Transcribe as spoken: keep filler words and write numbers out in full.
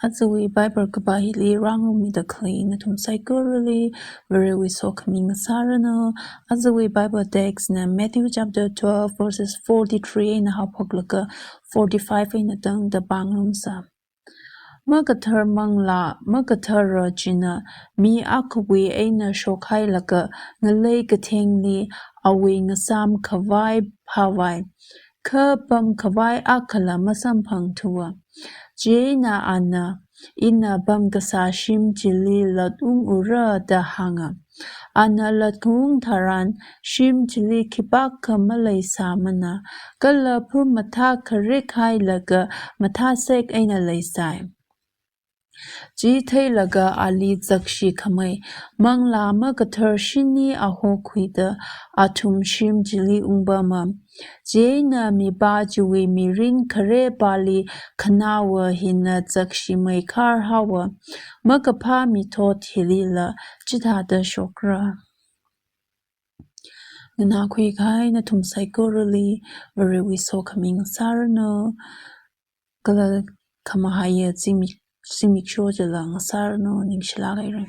Ajawui Bible kapā hili rāngarummida khalei nathum saikorali Varewui sokhami ngasāranu. Ajawui Bible text na Matthew chapter twelve verses forty-three eina haophoklaga forty-five eina tangda pāngarumsa. Makathar manglā makathara china mi akhawui eina shokhailaga ngalei kathengli awui ngasām khavai phāvai, kha pamkhavai akhala masamphangthuwa. Chieina ana, "Ina pamkasā shim chili latungra," da hānga. Ana latung tharan shim chili khipākha maleisāmana, kala phum mathā kharik hailaga mathāsek eina leisai. Chi theilaga ali zakshi khamei manglā makathar shini ahokhuida athum shim chili ungpama. Chieina mipā chiwui mirin kharepāli khanāva hina zakshimei kharhaowa. Makaphā mithot hilila chithāda shokra. Nganākhui kahai nathum saikorali Varewui sokhami ngasāranu. Kala khamahaiya zimik, zimiksho chila ngasāranu, ningshilāk haira.